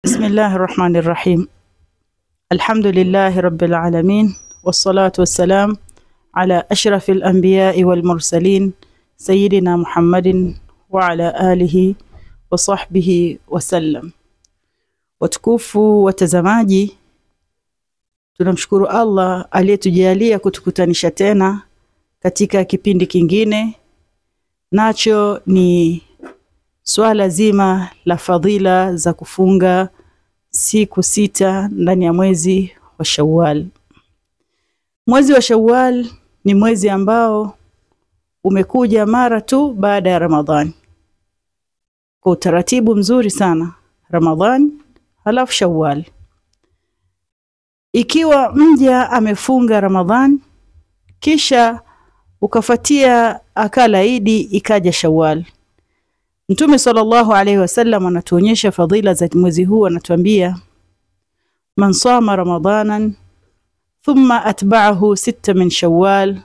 Bismillahir Rahmanir Rahim. Alhamdulillahi Rabbil Alamin wassalatu wassalam ala ashrafil anbiya'i wal mursalin sayyidina Muhammadin wa ala alihi wa sahbihi wasallam. Watukufu watazamaji, tunamshukuru Allah aliyetujalia kutukutanisha tena katika kipindi kingine, nacho ni swala zima la fadhila za kufunga siku 6 ndani ya mwezi wa Shawwal. Mwezi wa Shawwal ni mwezi ambao umekuja mara tu baada ya Ramadhani, kwa utaratibu mzuri sana, Ramadhani halafu Shawwal. Ikiwa mja amefunga Ramadhani kisha ukafatia akala Idi ikaja Shawwal, Mtume sallallahu alaihi wasallam anatuonyesha fadhila za mwezi huu, anatuambia man sama Ramadanan thumma atba'ahu 6 min Shawwal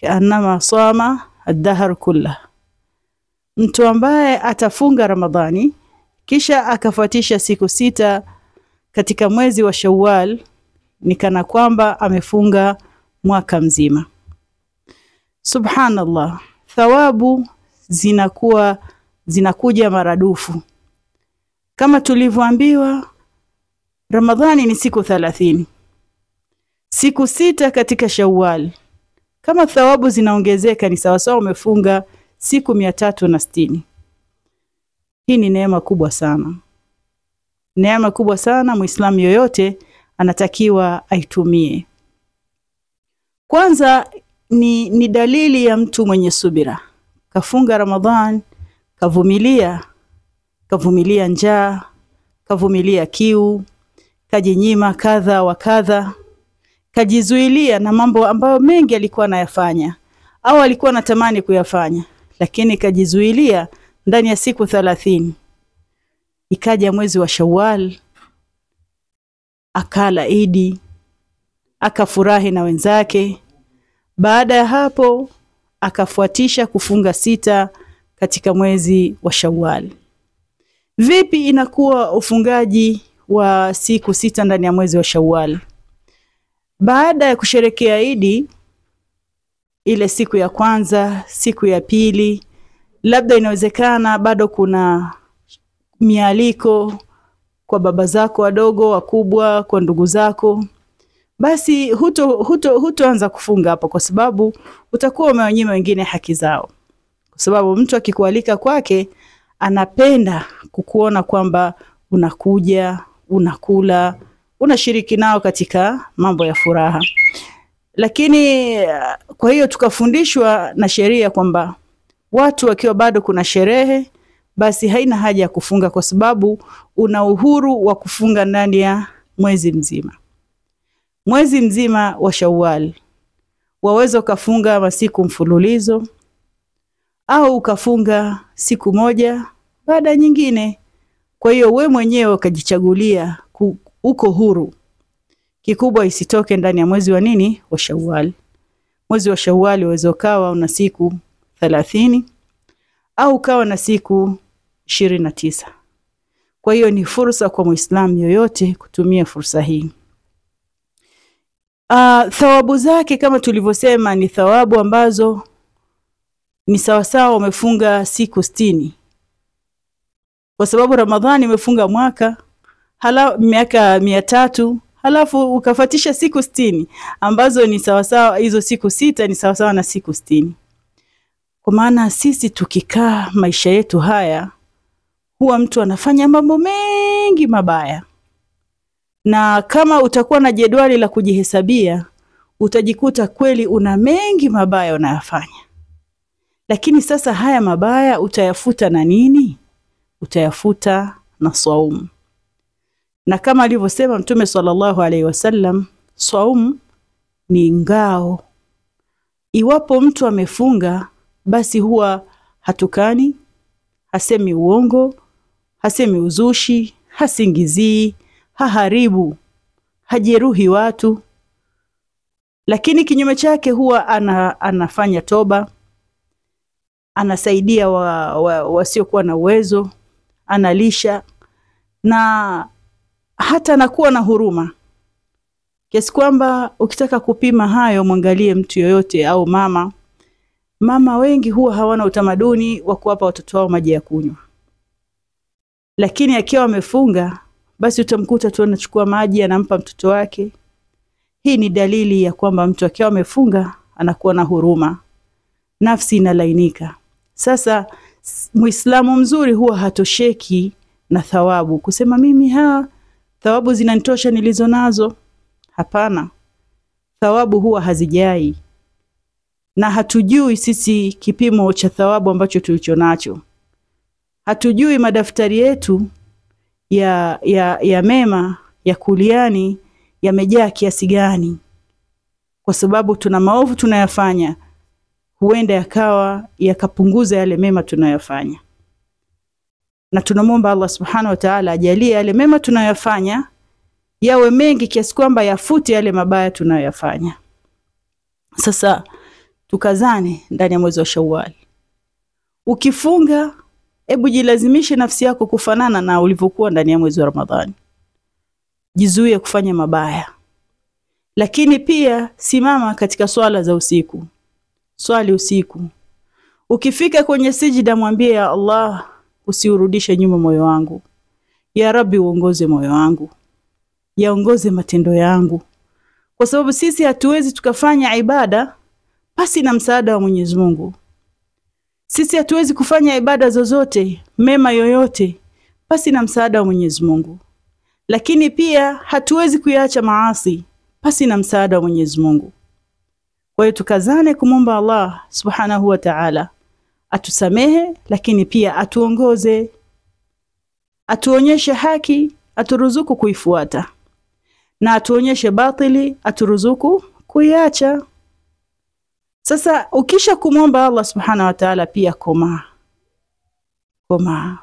kaannama sama ad-dahr kullah. Mtu ambaye atafunga Ramadhani kisha akafuatisha siku 6 katika mwezi wa Shawwal ni kana kwamba amefunga mwaka mzima. Subhanallah, thawabu zinakuwa zinakuja maradufu. Kama tulivyoambiwa, Ramadhani ni siku 30, siku 6 katika Shawwal. Kama thawabu zinaongezeka ni sawa sawa umefunga siku 360. Hii ni neema kubwa sana. Neema kubwa sana, Muislamu yoyote anatakiwa aitumie. Kwanza ni dalili ya mtu mwenye subira. Kafunga Ramadhan, kavumilia, kavumilia njaa, kavumilia kiu, kajinyima kadha wa kadha, kajizuilia na mambo ambayo mengi alikuwa anayafanya au alikuwa anatamani kuyafanya, lakini kajizuilia ndani ya siku 30. Ikaja mwezi wa Shawwal, akala Idi, akafurahi na wenzake. Baada ya hapo akafuatisha kufunga 6 katika mwezi wa Shawwal. Vipi inakuwa ufungaji wa siku 6 ndani ya mwezi wa Shawwal? Baada ya kusherekea Idi, ile siku ya kwanza, siku ya pili, labda inawezekana bado kuna mialiko kwa baba zako wadogo, wakubwa, kwa ndugu zako, basi hutoanza kufunga hapo, kwa sababu utakuwa umewanyima wengine haki zao. Kwa sababu mtu akikualika kwake anapenda kukuona kwamba unakuja, unakula, unashiriki nao katika mambo ya furaha. Lakini kwa hiyo tukafundishwa na sheria kwamba watu wakiwa bado kuna sherehe, basi haina haja ya kufunga, kwa sababu una uhuru wa kufunga ndani ya mwezi mzima. Mwezi mzima wa Shawwal waweza ukafunga masiku mfululizo au ukafunga siku moja baada nyingine. Kwa hiyo we mwenyewe ukajichagulia, uko huru. Kikubwa isitoke ndani ya mwezi wa nini? Wa Shawwal. Mwezi wa Shawwal waweza ukawa una siku 30 au ukawa na siku 29. Kwa hiyo ni fursa kwa Muislamu yoyote kutumia fursa hii. Thawabu zake kama tulivyosema ni thawabu ambazo ni sawasawa umefunga siku 60. Kwa sababu Ramadhani umefunga mwaka, miaka 300, halafu ukafatisha siku 60 ambazo ni sawasawa, hizo siku 6 ni sawasawa na siku 60. Kwa maana sisi tukikaa maisha yetu haya, huwa mtu anafanya mambo mengi mabaya. Na kama utakuwa na jedwali la kujihesabia, utajikuta kweli una mengi mabaya unayafanya. Lakini sasa haya mabaya utayafuta na nini? Utayafuta na saumu. Na kama alivyosema Mtume sallallahu alaihi wasallam, saumu ni ngao. Iwapo mtu amefunga, basi huwa hatukani, hasemi uongo, hasemi uzushi, hasingizii, haharibu, hajeruhi watu. Lakini kinyume chake huwa anafanya toba, anasaidia wasiokuwa na uwezo, analisha, na Hata anakuwa na huruma kiasi kwamba ukitaka kupima hayo, mwangalie mtu yoyote au mama. Mama wengi huwa hawana utamaduni wa kuwapa watoto wao maji ya kunywa, lakini akiwa amefunga basi utamkuta tu anachukua maji anampa mtoto wake. Hii ni dalili ya kwamba mtu akiwa amefunga anakuwa na huruma, nafsi inalainika. Sasa Muislamu mzuri huwa hatosheki na thawabu, kusema mimi thawabu zinanitosha nilizo nazo. Hapana, thawabu huwa hazijai, na hatujui sisi kipimo cha thawabu ambacho tulicho nacho. Hatujui madaftari yetu ya mema ya kuliani yamejaa kiasi gani, kwa sababu tuna maovu tunayafanya, huenda yakawa yakapunguza yale mema tunayafanya. Na tunamwomba Allah subhanahu wa ta'ala ajalie yale mema tunayafanya yawe mengi kiasi kwamba yafute yale mabaya tunayoyafanya. Sasa tukazane ndani ya mwezi wa Shawwal. Ukifunga, hebu jilazimishe nafsi yako kufanana na ulivyokuwa ndani ya mwezi wa Ramadhani. Jizuie kufanya mabaya. Lakini pia simama katika swala za usiku. Swali usiku. Ukifika kwenye sijida mwambie ya Allah, usiurudishe nyuma moyo wangu. Ya Rabbi, uongoze moyo wangu. Yaongoze matendo yangu. Kwa sababu sisi hatuwezi tukafanya ibada pasi na msaada wa Mwenyezi Mungu. Sisi hatuwezi kufanya ibada zozote, mema yoyote, pasi na msaada wa Mwenyezi Mungu. Lakini pia hatuwezi kuyaacha maasi pasi na msaada wa Mwenyezi Mungu. Kwa hiyo tukazane kumomba Allah subhanahu wa ta'ala atusamehe, lakini pia atuongoze, atuonyeshe haki, aturuzuku kuifuata, na atuonyeshe batili, aturuzuku kuiacha. Sasa ukisha kumomba Allah subhanahu wa ta'ala, pia koma,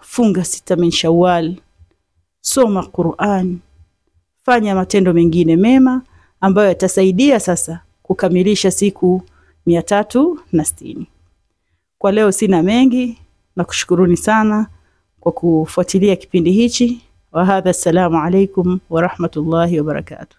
funga 6 min Shawwal, soma Qur'an, fanya matendo mengine mema ambayo yatasaidia sasa kukamilisha siku 360. Kwa leo sina mengi, na kushukuruni sana kwa kufuatilia kipindi hichi. Wa hadha, assalamu alaikum wa rahmatullahi wa barakatuh.